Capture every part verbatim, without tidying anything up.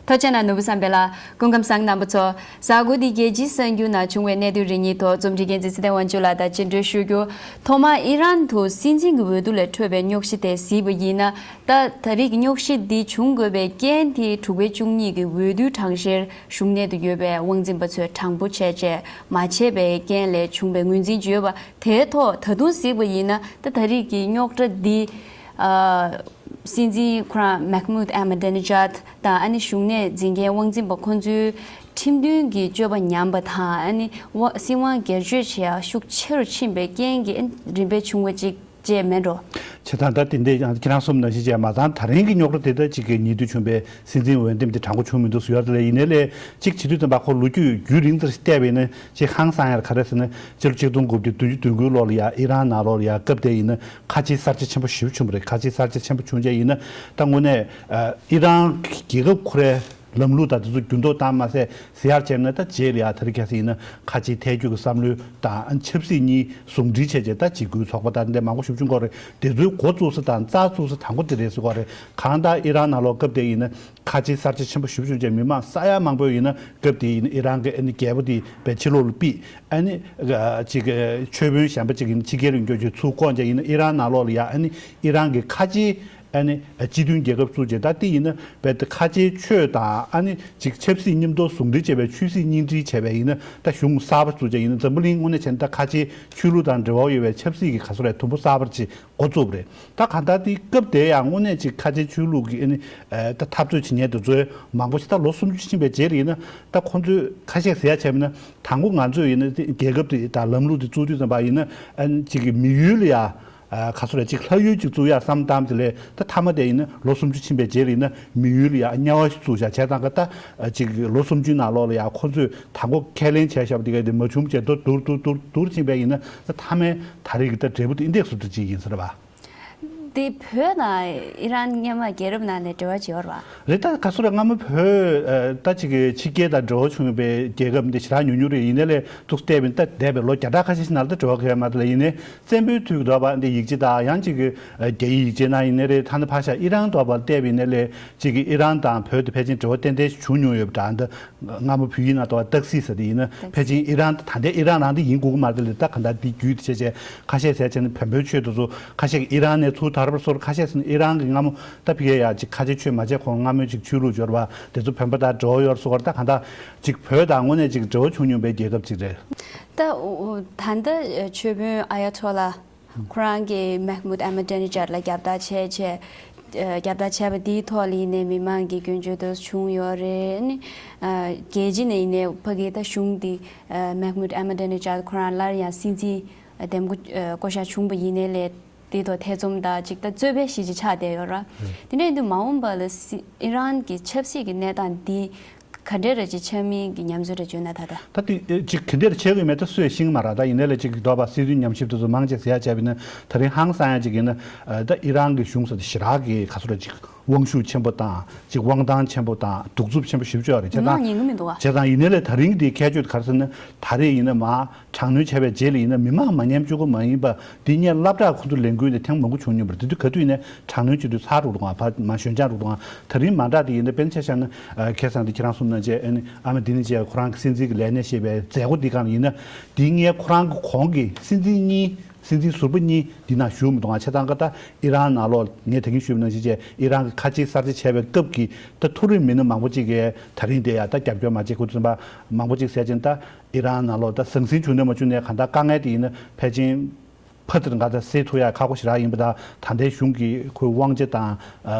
ཐུགས་རྗེ་གནང་ནོར་བུ་བསམ་འཕེལ་ལགས། སྐུ་ཁམས་བཟང་རྣམ་པ་ཚོ། གཟའ་འཁོར་འདིའི་རྒྱལ་སྤྱིའི་གསར་འགྱུར་ནང་བྱུང་བའི་གནད་དོན་རེ་གཉིས་ཐོག་རྩོམ་སྒྲིག་འགན་འཛིན་ཚེ་བརྟན་དབང་ཕྱུག་ལགས་དང་བཅར་འདྲི་ཞུ་རྒྱུ། ཐོག་མར་ཨི་རན་དུ་སྲིད་འཛིན་གྱི་འོས་བསྡུ་ལས་འཕྲོས་པའི་རྙོག་གཞི་དེ་གཟིགས་པ་ཡིན་ན། ད་ད་རེས་ཀྱི་རྙོག་གཞི་འདི་བྱུང་དགོས་པའི་རྐྱེན་དེ་དྲུག་པའི་བཅུ་གཉིས་ཀྱི་འོས་བསྡུའི་གྲངས་བཤེར་བཞུགས་གནས་དུ་ཡོད་པའི་དབང་འཛིན་པ་ཚོས་དྲང་པོ་བྱས་རྗེས་མ་བྱས་པའི་རྐྱེན་ལས་བྱུང་བའི་ངོས་འཛིན་བརྗོད་པ་དེའི་ཐོག་ད་དུང་གཟིགས་པ་ཡིན་ན། ད་ད་རེས་ཀྱི་རྙོག་དྲ་འདི། ཨ། སྲིད་འཛིན་ཁོ་རང་མེག་མུད་ཨ་མ་ཌི་ནི་ཇཱད་དང་ཨ་ནི་གཞུང་ནས་འཛིན་མཁན་དབང་འཛིན་པ་ཁོང་ཚོའི་ཁྲིམས་མཐུན་གྱི་སྤྱོད་པ་ཉམས་པ་དང་། ཨ་ནི་དབང་སྲིད་དབང་སྒེར་གཅོད་བྱེད་ཡག་ཤུགས་ཆེ་རུ་ཕྱིན་པའི་རྐྱེན་གྱིས་ཨ་ནི་རིམ་པས་བྱུང་བ་ཅིག་བཅས་མེད་འགྲོ། བྱས་ཙང་ད་དེ་འདྲའི་ཁྱེད་རང་གསུངས་ནང་བཞིན་བྱས་མ་ཚང་ད་རིང་གི་རྙོག་དྲ་དེ་ད་ཅིག་གི་ཉེ་དུས་བྱུང་བའི་སྲིད་འཛིན་འོས་འདེམས་དེ་དྲང་པོ་བྱུང་མི་འདུག་ཟེར་ཡོད་རེད། ཡིན་ནའི་ལས་ཅིག་བྱེད་དུས་ཙམ་པ་ཁོ་ལོ་རྒྱུས་རྒྱུན་རིང་ཙམ་ཞིག་བལྟས་པ་ཡིན་ན་ཅིག་ཧང་སང་ཡ་རེད། ག་རེ་ཟེར་ན་སྤྱི་ལོ་ཆིག་སྟོང་དགུ་བརྒྱ་བདུན་ཅུ་དོན་དགུའི་ལོ་ལ་ཡ་ཨི་རན་ནང་ལོགས་ལ་ཡ་སྐབས་དེ་ཡིན་ན། ཁ་ཆེའི་གསར་བརྗེ་ཆེན་པོ་ཞེ་པོ་བྱུང་བ་རེད། ཁ་ཆེའི་གསར་བརྗེ་ཆེན་པོ་བྱུང་རྗེས་ཡིན་ན་ད་དངོས་གནས་ཨ་ཨི་རན་གྱི་རྒྱལ་ཁབ་ཁོ་རའི་ལམ་ལུགས་དང་དེ་ཚོ་འགྱུར་ལྡོག་བཏང་མ་ཟད་ཟེར་ཡག་བྱས་ན། ད་རྗེས་ལ་ཡ་ད་རེས་ཁ་སང་ཡིན་ན་ཁ་ཆེའི་ཐལ་འགྱུར་གྱི་བསམ་བློ་དང་ཆབ་སྲིད་གཉིས་ཟུང་འབྲེལ་བྱས་རྗེས་ད་འཇིགས་སྐུལ་ཚོགས་པ་དང་འདི་མང་པོ་ཞེ་པོ་བྱུང་གི་ཡོད་རེད། དེ་ཚོའི་འགོ་བཙུགས་ས་དང་རྩ་བཙུགས་ས་དང་པོ་དེ་རེད་ཟེར་གྱི་ཡོད་རེད། གང་ལྟར་ཨི་རན་ནང་ལོགས་སྐབས་དེ་ཡིན་ན་ཁ་ཆེའི་གསར་བརྗེ་ཆེན་པོ་ཞེ་པོ་བྱུང་རྗེས་མི་མང་ས་ཡ་མང་པོ་ཡིན་ན་སྐབས་དེ་ཡིན་ན་ཨི་རན་གྱི་ཨ་ནི་རྒྱལ་པོ་དེ་བས་ཕྱི་ལོགས་ལ་ཕུད། ཨ་ནི་ཨ་ཅིག་ཆོས་དཔོན་གཞན་པ་ཅིག་ཡིན་ཕྱི་རྒྱལ་ལ་འགྱོ་རྗེས་ཚུར་བསྐོངས་རྗེས་ཡིན་ན་ཨི་རན་ནང་ལོགས་ལ་ཡ་ཨ་ནི་ཨི་རན་གྱི་ཁ་ཆེའི་ཨ་ནི་སྤྱི་མཐུན་རྒྱལ་ཁབ་བཙུགས་རྗེས་ད་དེ་ཡིན་ན་བས་ད་ཁ་ཆེའི་ཆོས་དང་ཨ་ནི་ཅིག་ཆབ་སྲིད་མཉམ་དུ་ཟུང་འབྲེལ་བྱས་པའི་ཆོས་སྲིད་གཉིས་འབྲེལ་བྱས་པའི་ཡིན་ན་ད་གཞུང་གསར་པ་བཙུགས་རྗེས་ཡིན་ན་འཛམ་བུ་གླིང་དངོས་གནས་བྱས་ན་ད་ཁ་ཆེའི་ཆོས་ལུགས་དང་འབྲེལ་བ་ཡོད་པའི་ཆབ་སྲིད་ཀྱི་ག་ཚོད་རེད་དུམ་བུ་གསར་པ་ཅིག་འགོ་བཙུགས་པ་རེད། ད་གང་ལྟར་དེ་སྐབས་དེ་ཡང་དངོས་གནས་ཅིག་ཁ་ཆེ་ཆོས་ལུགས་ཀྱི་ཨ་ནི་ཨ་ད་འཐབ་རྩོད་བྱེད་མཁན་དེ་ཚོའི་མང་པོ་ཞིག་ད་ལོ་སུམ་ཅུ་ཕྱིན་པའི་རྗེས་ལ་ཡིན་ན་ད་ཁོང་ཚོས་ཁ་ཤས་ཟེར་ཡ་བྱས་པ་ཡིན་ན་དང་པོ་ང་ཚོས་ཡིན་ན་དེ་རྒྱལ་ཁབ་དེ་དང་ལམ་ལུགས་དེ་བཙུགས་དུས་ཙམ་པ་ཡིན་ན་ཨ་ནི་ཅིག་གི་མི་ཡུལ་ལ་ཡ་ཨ་ག་ཚོད་རེད་ཅིག་ལྷ་ཡུལ་ཅིག་བཙུགས་ཡ་བསམ་བཏང་དེ་ལས་ད་མཐའ་མ་དེ་ཡིན་ན་ལོ་སུམ་ཅུ་ཕྱིན་པའི་རྗེས་ལ་ཡིན་ན་མི་ཡུལ་ལ་ཡ་དམྱལ་བ་ཞིག་བཙུགས་བཞག་བྱས་ཙང་ཀ་ད་ཅིག་ལོ་སུམ་ཅུའི་ནང་ལོགས་ལ་ཡ་ཁོང་ཚོས་དང་པོ་ཁས་ལེན་བྱས་བཞག་པ་དེ་ག་དེ་མ་བྱུང་བྱས་ད་བསྡུར་བསྡུར་བསྡུར་བསྡུར་ཕྱིན་པས་ཡིན་ན་ད་མཐའ་མའི་ད་རེས་ཀྱི་ད་འབྲས་བུ་དེ་འདི་འདྲས་སུ་ད་ཅིག་ཡིན་ས་རེད་པ། འདི་བོད་དང་ཨི་རན་སྔོན་མ་རྒྱལ་རབས་ནང་ནས་འབྲེལ་བ་ཅིག་ཡོད་རེད་པ། རེད། ད་ག་ཚོད་རེད་སྔ་མོ་བོད་ཨ་ད་ཅིག་གི་ཕྱི་རྒྱལ་དང་འབྲེལ་བ་བྱུང་བའི་རྒྱལ་ཁབ་འདི་ཞེ་དྲག་ཉུང་ཉུང་རེད། ཡིན་ནའི་ལས་ཐུགས་བལྟས་པ་ཡིན་ད་འདས་པའི་ལོ་བརྒྱ་ཕྲག་ཁ་ཤས་ཤིག་ནང་ལ་ད་འབྲེལ་བ་ག་ཡོད་མ་རེད་ལ། ཡིན་ནའི་བཙན་པོའི་དུས་ཀྱི་འདྲ་བ་འདི་ཡིག་ཆ་དང་ཡང་ཅིག་གི་ཨ་རྒྱ་ཡིག་ཡིག་ཆའི་ནང་ཡིན་ནའི་རེད། ད་ནི་ཕར་བཞག་ཨི་རན་འདྲ་བ་བལྟས་པ་ཡིན་ནའི་ལས་ཅིག་གི་ཨི་རན་དང་བོད་དེ་ཕལ་ཆེར་འབྲེལ་བ་ཏན་ཏན་ཞིག་བྱུང་མྱོང་ཡོད་པ་འདྲ། འདི་སྔ་མོ་བོད་ཡིག་ནང་འདྲ་བ་ཏག་སི་ཟེར་དེ་ཡིན་ན་ཏག་སི་ཕལ་ཆེར་ཨི་རན་ད་ལྟའི་ཨི་རན་རང་འདི་ཡིན་དགོས་ཀྱི་མ་རེད་ལས། ད་ག་འདྲ་འདི་བརྒྱུད་དེ་བྱས་བྱས་ཁ་ཤས་ཟེར་བྱས་ནས་བོན་པོའི་ཆོས་དེ་ཚོ་ཁ་ཤས་ཀྱིས་ཨི་རན་ནས་ཚུར་དར་བར་སོར། ཁ་ཤས་ཟེར་ན་ཨི་རན་གྱི་སྔ་མོ་ད་ཕ་གིར་ཡ་ཅིག་ཁ་ཆེ་ཆོས་མ་བྱས་གོང་སྔ་མོའི་ཅིག་ཆོས་ལུགས་འབྱོར་བ་དེ་ཚོ་བོན་པོ་དང་འབྲེལ་བ་ཡོད་སོགས་པར་ད་གང་ལྟར་ཅིག་བོད་དང་དངོས་གནས་ཅིག་འབྲེལ་བ་བྱུང་མྱོང་པའི་རྒྱལ་ཁབ་ཅིག་རེད། ད་འོ་ད་ལྟ་ཆོས་དཔོན་ཨ་ཡ་ཐོ་ལ་ཁོ་རང་གིས་མེག་མུད་ཨ་མ་ཌི་ནི་ཇཱད་ལ་རྒྱབ་ལྟ་བྱས་བྱས་རྒྱབ་ལྟ་བྱས་པ་དེའི་ཐོག་ལ་ཡིན་ནའི་མི་མང་གི་སྐྱོན་བརྗོད་དེ་བྱུང་ཡོད་རེད། ཨ་ནི་རྒྱལ་སྤྱི་ནས་ཡིན་ནའི་ཕ་གི་ད་གཞུང་འདི་མེག་མུད་ཨ་མ་ཌི་ནི་ཇཱད་ཁོ་རང་སླར་ཡང་སྲིད་འཛིན་འདེམས་བསྐོ་བསྐོ་བཞག་བྱུང་བ་ཡིན་ནའི་ལས་དེའི་ཐོག་ཐེ་ཚོམ་དང་ཅིག་ད་རྩོད་པའི་གཞི་ཅིག་ཆགས་བསྡད་ཡོད་ར། དེ་འདྲ་ཡིན་དུས་མ་འོངས་པ་ལ་སྲིད་ཨི་རན་གྱི་ཆབ་སྲིད་ཀྱི་གནས་སྟངས་འདི་ག་འདྲས་ར་ཅིག་ཆགས་མིན་གྱི་ཉམས་ཚོད་ར་བརྗོད་ན་ད་ལྟ། ད་དེ་ཅིག་ག་འདྲས་ར་ཆགས་ཀྱི་མེད་ད་སུས་ཤེས་ཀྱི་མ་རེད། ད་ཡིན་ནའི་ལས་ཅིག་གི་འདོད་པ་སྲིད་དོན་ཉམས་ཞིབ་དེ་ཚོ་མང་ཆེ་ཟེར་ཡ་བྱས་པ་ཡིན་ན་ད་རིང་ཧང་སང་ཡ་ཅིག་ཡིན་ན་ད་ཨི་རན་གྱི་གཞུང་ཟེར་དེ་ཞེ་དྲག་གི་ག་ཚོད་ར་ཅིག་དབང་ཤུགས་ཆེན་པོ་དང་ཅིག་དབང་ཐང་ཆེན་པོ་དང་གདུག་རྩུབ་ཆེན་པོ་ཞེ་པོ་ཅིག་ཡོད་རེད། མི་མང་ཉན་གྱི་མི་འདུག་བ། བྱས་ཙང་ཡིན་ནའི་ལས་ད་རིང་གི་དེའི་ཁྱད་ཆོས་དེ་ག་རེ་ཟེར་ན་ད་རེས་ཡིན་ན་མ་དྲག་གནོན་བྱས་པའི་རྗེས་ལ་ཡིན་ན་མི་མང་མ་ཉན་བཅུག་གི་མ་ཡིན་པ་འདི་སྔོན་སློབ་གྲྭ་ཁོ་ཚོ་ལས་འགུལ་འདི་ཐེངས་མང་པོ་བྱུང་མྱོང་པ་རེད། དེ་དུས་ག་དུས་ཡིན་ན་དྲག་གནོན་བྱེད་དུས་ཚར་འགྲོ་འདུག་ག་ཕར་མ་ཞོན་ཆགས་འགྲོ་འདུག་ག་ད་རིང་མ་འདྲ་དེ་ཡིན་ན་དཔེར་ན་ཆ་བཞག་ན་ཁ་སང་དེ་ཁྱེད་རང་གསུངས་ནང་བཞིན་ཨ་ནི་ཨ་མ་འདི་ནི་བྱས་ཁོ་རང་གི་སྲིད་འཛིན་གྱི་ལས་གནས་བཞེས་པའི་མཛད་སྒོ་འདི་སྒང་ལ་ཡིན་ན་འདི་སྔོན་ཁོ་རང་གི་གོང་གི་སྲིད་འཛིན་གཉིས་སྲིད་འཛིན་ཟུར་པ་གཉིས་འདི་ནང་བཞུགས་མི་འདུག་ག་བྱས་ཙང་ཀ་ད་ཨི་རན་ནང་ལོགས་ངས་ད་གིན་ཞུས་པ་ནང་བཞིན་བྱས་ཨི་རན་གྱི་ཁ་ཆེའི་གསར་བརྗེ་བྱས་པའི་སྐབས་ཀྱི་ད་མཐོ་རིམ་མི་སྣ་མང་པོ་ཅིག་གིས་ད་རིང་དེ་ཡ་ད་རྒྱབ་སྐྱོར་མ་བྱེད་ཁུལ་ཙམ་པ་མང་པོ་ཅིག་ཟེར་ཅིང་ད། ཨི་རན་ནང་ལོགས་ད་ཟང་ཟིང་བྱུང་ནས་མ་བྱུང་ནས་གང་ལྟར་དཀའ་ངལ་དེ་ཡིན་ན་ཕལ་ཆེར་ཕར་དེར་འགའ་ད་སེལ་ཐུབ་ཡ་ཁག་པོ་ཞེ་དྲག་ཡིན་པ་དང་ད་ལྟའི་གཞུང་གིས་ཁོའི་དབང་ཆ་དང་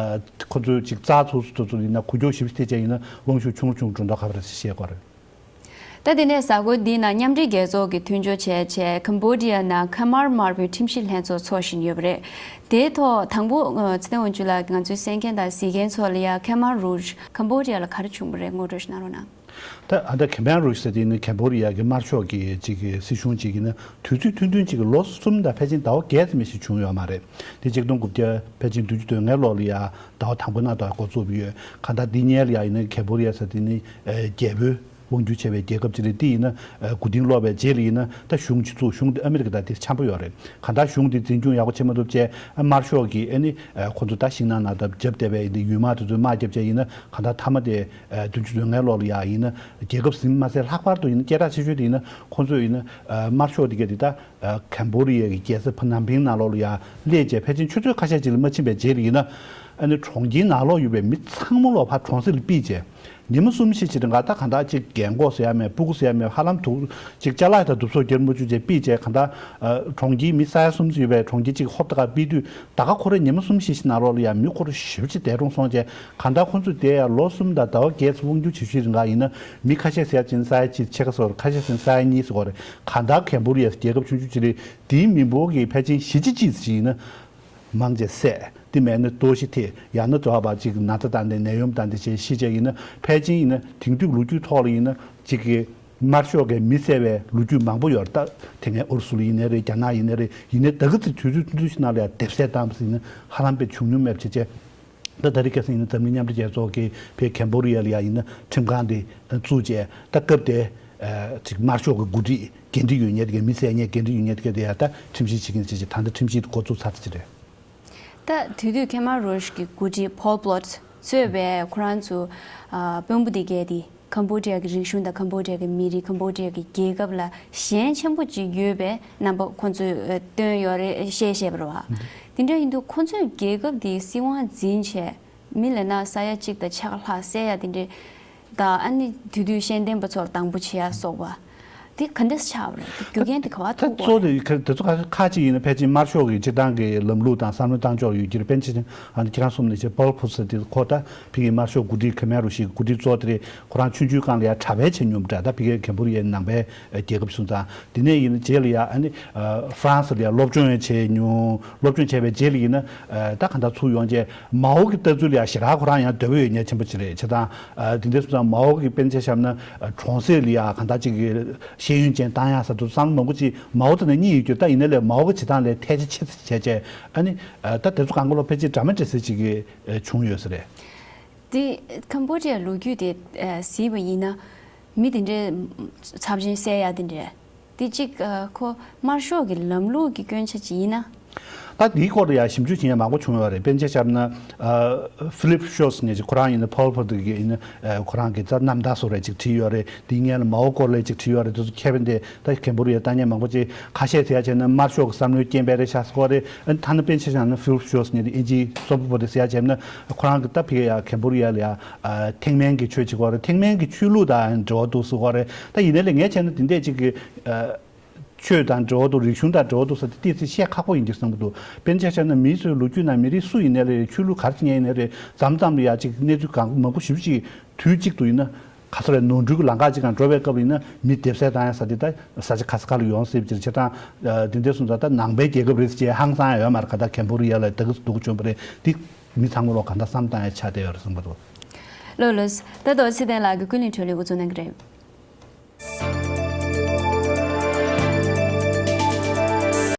ཁོ་ཚོའི་ཅིག་རྩ་ཚུགས་སུ་དེ་ཚོ་ཡིན་ན་འགུལ་སྐྱོད་ཞེ་པོ་ཐེབས་བྱས་ཡིན་ན་དབང་ཤུགས་ཆུང་རུ་ཆུང་རུ་འགྲོ་མདོག་ཁ་པོ་རེད་ཟེར་བཤད་དགོས་རེད། ད་དེ་ནས་གཟའ་འཁོར་འདིའི་ནང་མཉམ་འབྲེལ་རྒྱལ་ཚོགས་ཀྱིས་མཐུན་སྦྱོར་བྱས་བྱས་ཁམ་བྷོ་ཌི་ཡ་ནང་ཁ་མར་དམར་པོའི་ཁྲིམས་ཞིབ་ལྷན་ཚོགས་འཚོགས་བཞིན་ཡོད་པ་རེད། དེའི་ཐོག་དང་པོ་ཚེ་བརྟན་དབང་ཕྱུག་ལགས་ཀྱིས་ང་ཚོའི་གསན་མཁན་དང་གཟིགས་མཁན་ཚོ་ལ་ཡ་ཁ་མར་རུཇ་ཁམ་བྷོ་ཌི་ཡ་ལ་ག་རེ་བྱུང་བ་རེད་ངོ་སྤྲོད་ཞིག་གནང་རོགས་གནང་། ད་ཨ་ད་ཁེ་མན་རུ་ཟེར་དེ་ནི་ཁེམ་བྷོ་ཌི་ཡ་གི་དམར་ཤོག་གི་ཅིག་གི་སྲིད་གཞུང་ཅིག་ཡིན་ན་དུས་ཚོད་ཐུང་ཐུང་ཅིག་གི་ལོ་གསུམ་དང་ཕལ་ཆེར་ཟླ་བ་བརྒྱད་ཙམ་ཞིག་བྱུང་ཡོད་མ་རེད། དེ་ཆིག་སྟོང་དགུ་བརྒྱ་ཕལ་ཆེར་བདུན་ཅུ་དོན་ལྔའི་ལོ་ལ་ཡ་ཟླ་བ་དང་པོ་ནང་དུ་འགོ་བཙུགས་ཡོད། གང་ལྟར་འདི་སྔོན་ལ་ཡ་ཡིན་ན་ཁེམ་བྷོ་ཌི་ཡ་ཟེར་དེ་ནི་རྒྱལ་པོའི་ དབང་སྒྱུར་བྱས་པའི་རྒྱལ་ཁབ་ཅིག་རེད། དེ་ཡིན་ན་མགོ་རྟིང་སློག་པའི་རྗེས་ལ་ཡིན་ན་ད་གཞུང་ཅིག་བཙུགས། གཞུང་དེ་ཨ་མི་རི་ཀ་དང་དེ་འཆམ་པོ་ཡོད་རེད། གང་ལྟར་གཞུང་དེ་འཛིན་སྐྱོང་ཡག་པོ་བྱེད་མ་ཐུབ་བྱས། དམར་ཤོག་གིས་ཨ་ནི་ཁོ་ཚོ་ད་ཤིང་ནགས་ནང་ད་རྒྱབ་བསྡད་པའི་ཡིན་ན་ཡུལ་དམག་དེ་ཚོས་དམག་རྒྱབ་བྱས་ཡིན་ན། གང་ལྟར་མཐའ་མ་དེ་བདུན་ཅུ་དོན་ལྔའི་ལོ་ལ་ཡ་ཡིན་ན་རྒྱལ་ཁབ་ཟིན་མ་ཟིན། ལྷག་པར་དུ་ཡིན་ན་སྐད་གྲགས་ཆེ་ཤོས་དེ་ཡིན་ན་ཁོ་ཚོས་ཡིན་ན་དམར་ཤོག་དེ་ག་དེ་ད། ཁམ་བྷོ་ཌི་ཡ་གི་རྒྱལ་ས་ཕ་ནམ་ཕིང་ནང་ལོགས་ལ་ཡ་སླེབས་བྱས། ཕལ་ཆེར་ཆུ་ཚོད་ཁ་ཤས་ཅིག་ལས་མ་ཕྱིན་པའི་རྗེས་ལ་ཡིན་ན། ཨ་ནི་གྲོང་ཁྱེར་ནང་ལོགས་ཡོད་པའི་མི་ཚང་མ་ལོག་ཕར་གྲོང་གསེབ་ལ་ཕུད་བྱས། ཉི་མ་གསུམ་བཞི་ཅིག་རིང་ག་ད་གང་ལྟར་ཅིག་རྒན་གོག་ཟེར་ཡ་མེད། སྤུ་གུ་ཟེར་ཡ་མེད། ཧ་ལམ་དུ་ཅིག་ཅ་ལག་དང་དུབ་སོགས་སྒྱིར་མ་བཅུག་བྱས་ཕུད་བྱས། གང་ལྟར་གྲོང་ཁྱེར་མི་ས་ཡ་གསུམ་ཙམ་ཡོད་པའི་གྲོང་ཁྱེར་ཅིག་ཧོབ་ཏེ་ག་ཕུད་དུས། ད་ག་ཁོ་རང་ཉི་མ་གསུམ་བཞི་ཅིག་ནང་ལོགས་ལ་ཡ་མི་ཁོ་རང་ཞེ་པོ་ཅིག་འདས་གྲོངས་སོང་བྱས། གང་ལྟར་ཁོ་ཚོས་དེ་ཡ་ལོ་གསུམ་དང་ཟླ་བ་བརྒྱད་ཙམ་དབང་སྒྱུར་བྱེད་ཤུལ་རིང་ག་ཡིན་ན། མི་ཁ་ཤས་ཟེར་ཡ་ཅིག་ས་ཡ་གཅིག་ཕྱེད་ཀ་ཟེར་བ་རེད། ཁ་ཤས་ཟེར་ན་ས་ཡ་གཉིས་ཟེར་བ་རེད། གང་ལྟར་ཁམ་བྷོ་ཌི་ཡ་རྒྱལ་ཁབ་ཆུང་ཆུང་ཅིག་རེད། དེའི་མི་འབོར་གྱི་ཕལ་ཆེར་བཞི་བཅུ་ཅིག་ཅིག་ཡིན་ན་མང་ཆེ་བསད། དེ་མེད་ན་ལྟོགས་ཤི་ཐེབས། ཡང་ན་དོ་བ་ཅིག་ན་ཚ་བཏང་སྟེ་ནད་ཡམས་བཏང་སྟེ་བྱས་ཤི་བྱས་ཡིན་ན། ཕལ་ཆེར་ཡིན་ན་དེང་དུས་ལོ་རྒྱུས་ཐོག་ལ་ཡིན་ན་ཅིག་གི་དམར་ཤོག་གིས་མི་བསད་པའི་ལོ་རྒྱུས་མང་པོ་ཡོད་རེད། ད་དེ་སྔའི་ཨུ་རུ་སུ་ལ་ཡིན་ནའི་རེད། རྒྱ་ནག་ཡིན་ནའི་རེད། ཡིན་ནའི་ད་ག་ཚོད་དུས་ཚོད་ཐུང་ཐུང་ཞིག་ནང་ལ་ཡང་དེབ་གསལ་བཏང་བ་ཟིན་ན་ཧ་ལམ་པའི་བྱུང་མྱོང་མེད་པ་བྱས་བྱས། ད་ད་རེས་ཁ་སང་ཡིན་ན་འཛམ་གླིང་མཉམ་འབྲེལ་རྒྱལ་ཚོགས་ཀྱིས་བོད་ཁམ་བྷོ་ཌི་ཡ་ལ་ཡ་ཡིན་ན་ཁྲིམས་ཁང་དེ་བཙུགས་བྱས། ད་སྐབས་དེ་ཅིག་དམར་ཤོག་གི་འགོ་ཁྲིད་འགན་འཁྲི་ཡོད་མཁན་དེ་ག་མི་བསད་མཁན་འགན་འཁྲི་ཡོད་མཁན་དེ་ག་དེ་ཡ་ད་ཁྲིམས་ཞིབ་བྱེད་མཁན་བྱས་བྱས། ད་ལྟ་ཁྲིམས་ཞིབ་འགོ་བཙུགས་ཚར་ཚར་ཅིག་རེད། ད་དེ་དུས་ཁེ་མ་རོ་ཤི་གི་འགོ་ཁྲིད་ཕོལ་པོལ་གཙོས་པའི་ཁོ་རང་ཚོ་དཔོན་པོ་དེ་གས་དེ་ཁམ་བྷོ་ཌི་ཡ་གི་རིག་གཞུང་དང་ཁམ་བྷོ་ཌི་ཡ་གི་མི་རིགས། ཁམ་བྷོ་ཌི་ཡ་གི་རྒྱལ་ཁབ་ལ་ཞེན་ཆེན་པོ་ཅིག་ཡོད་པའི་རྣམ་པ་ཁོ་ཚོས་སྟོན་ཡོད་རེད་བཤད་བཤད་པ་རེད་བ། དེ་འདྲ་ཡིན་དུས་ཁོ་ཚོས་རྒྱལ་ཁབ་དེའི་སྲིད་དབང་འཛིན་བྱས། མི་ལ་ན་ས་ཡ་གཅིག་དང་ཕྱེད་ཀ་ལྷག་བསད་ཡ་དེ་འདྲའི། ད་ཨ་ནི་དེ་དུས་ཤེས་ལྡན་པ་ཚོར་སྡང་པོ་བྱེད་ཡ་སོགས་པ་དེ་ག་འདྲ་ཆགས་པ་རེད། དེ་རྒྱུ་རྐྱེན་དེ་ག་བ་ད་ཐུག་གོ་གཙོ་བོ་རེད། དེ་ག་དེ་ཚོ་ཁ་ཁ་ཅིག་ཡིན་ན་ཕལ་ཆེར་དམར་ཤོག་གི་སྤྱིར་བཏང་གི་ལམ་ལུགས་དང་བསམ་བློ་བཏང་ཕྱོགས་ཡོད་ཀྱི་རེད། པཎ་ཆེན་ཨ་ནི་ཁྱེད་རང་གསུངས་ནས་བྱས་པོལ་པོལ་ཟེར་དེ་ཁོ་ད་ཕ་གིའི་དམར་ཤོག་འགོ་ཁྲིད་ཁེ་མ་རོ་ཤི་གི་འགོ་ཁྲིད་གཙོ་དེ་རེད། ཁོ་རང་ཆུང་ཆུང་སྒང་ལ་ཡ་གྲྭ་པ་བྱས་མྱོང་འདྲ། ད་ཕ་གིའི་ཁམ་བྷོ་ཌི་ཡའི་ནང་པའི་རྒྱལ་ཁབ་སོང་ཙང་། དེ་ནས་ཡིན་ན་རྗེས་ལ་ཡ་ཨ་ནི་ཧྥ་རན་སི་ལ་ཡ་སློབ་སྦྱོང་ཡང་བྱས་མྱོང་། སློབ་སྦྱོང་བྱས་པའི་རྗེས་ལ་ཡིན་ན་ད་གང་ལྟར་ཚུར་ཡོང་བྱས་མའོ་གི་ལྟ་ཚུལ་ལ་ཡ་ཞེ་དྲག་ཁོ་རང་ཡང་འདོད་པ་ཡོད་མཁན་ཆེན་པོ་ཅིག་རེད། བྱས་ཙང་དེ་འདྲ་སོང་ཙང་མའོ་གི་དཔེར་ན་ཆ་བཞག་ན་གྲོང་གསེབ་ལ་ཡ་གང་ལྟར་ཅིག་གི་ཤེས་ཡོན་ཅན་བཏང་ཡ་ཟེར་དུས་བསམ་བློ་མང་པོ་ཅིག་མའོ་ཙེ་ནས་གཉིད་ཡོད་རྒྱུ། ད་ཡིན་ན་ལས་མའོ་གི་བྱེད་སྟངས་ལས་ཐལ་ཆ་ཆེ་ཙམ་བྱས་བྱས། ཨ་ནི་ད་དེ་ཚོ་གང་ག་ལོ་ཕལ་ཆེར་འདྲ་མི་འདྲ་ས་ཅིག་གི་བྱུང་ཡོད་ས་རེད། དེ་ཁམ་བྷོ་ཌི་ཡའི་ལོ་རྒྱུས་དེ་གཟིགས་པ་ཡིན་ན། མི་དེ་འདྲའི་ཚབས་ཆེན་བསད་ཡ་དེ་འདྲའི་དེ་གཅིག་ཁོ་དམར་ཤོག་གི་ལམ་ལུགས་ཀྱི་སྐྱོན་ཆ་ཅིག་ཡིན་ན། ད་འདིའི་སྐོར་ལ་ཡང་ཞིབ་འཇུག་བྱེད་མཁན་མང་པོ་བྱུང་ཡོད་རེད། དཔེར་ན་ཆ་བཞག་ན་ཕི་ལིབ་ཤོ་ཟེར་མཁན་ཅིག་ཁོ་རང་ཡིན་ན་པོལ་པོལ་གྱི་ཡིན་ན་ཁོ་རང་གི་རྩ་རྣམ་ཐར་བཟོ་འདྲ་ཅིག་བྲིས་ཡོད་རེད། དེའི་སྔོན་ལ་མའོ་སྐོར་ལ་ཅིག་བྲིས་ཡོད་རེད། དེ་ཚོ་མཁས་པ་འདི་ད་ཁམ་བྷོ་ཌི་ཡའི་ལྟ་མཁན་མང་པོ་ཅིག་ཁ་ཤས་ཟེར་ཡ་བྱས་ན་དམར་ཤོག་གི་བསམ་བློའི་རྐྱེན་པས་རེད་ཤག་ཟེར་གྱི་ཡོད་རེད། ཨ་ནི་ཐ་ན་དཔེར་ན་ཆ་བཞག་ན་ཕི་ལིབ་ཤོ་ཟེར་མཁན་དེ་ཨིན་ཇིའི་གསོ་པ་པོ་དེ་ཟེར་ཡ་བྱས་ན་ཁོ་རང་གི་ད་ཕ་གི་ཡ་ཁམ་བྷོ་ཌི་ཡ་ལ་ཡ་ཐེག་དམན་གྱི་ཆོས་བྱེད་ཀྱི་ཡོད་རེད། ཐེག་དམན་གྱི་ཆོས་ལུགས་དང་འབྲེལ་བ་འདུག་ཟེར་གྱི་ཡོད་རེད། ད་ཡིན་ནའི་ལས་ངས་བྱས་ན་དེ་འདྲས་ཅིག་གི་ཆོས་དང་འབྲེལ་བ་འདུག་རིག་གཞུང་དང་འབྲེལ་བ་འདུག་ཟེར་དེ་ཏོག་ཙམ་བཤད་ཁག་པོ་ཡིན་གྱི་བསམ་གྱི་འདུག་དཔེར་ན་ཆ་བཞག་ན་མིའི་ཚོའི་ལོ་རྒྱུས་ནང་མི་རིགས་སུ་ཡིན་ནའི་རེད། ཆོས་ལུགས་ག་རེ་བྱེད་མཁན་ཡིན་ནའི་རེད། མཚམས་མཚམས་ལ་ཡ་ཅིག་གནས་ཚུལ་གང་མང་པོ་ཞེ་པོ་ཅིག་དུས་གཅིག་ཏུ་ཡིན་ན་ག་ས་རེད། ནོར་འཁྲུལ་གྱི་ལམ་ཁ་ཅིག་སྒང་འགྲོ་བའི་སྐབས་ལ་ཡིན་ན་མི་རྡེབ་གསིག་བཏང་ཡ་ཟེར་དེ་ད་ས་ཆ་ག་ས་ག་ལ་ཡོང་སྲིད་པ་ཅིག་རེད། བྱས་ཙང་དེ་འདྲ་སོང་ཙང་ད་ནང་པའི་རྒྱལ་ཁབ་རེད་ཟེར་བྱས་ཧང་སང་ཡ་ཡོད་མ་རེད། ག་ད་ཁམ་བྷོ་ཌི་ཡ་ལ་ད་གི་སྡུག་བྱུང་བ་རེད། དེ་མི་ཚང་མ་ལོག་ག་ད་བསམ་བཏང་ཡ་ཆགས་བསྡད་ཡོད་རེད་བསམ་གྱི་འདུག་ལགས་ལགས། ད་ལྟ་ཚེ་བརྟན་ལགས་ཀྱིས་ཀུན་གླེང་འཕྲིན་ལས་འགོ་འཛུགས་གནང་གི་རེད།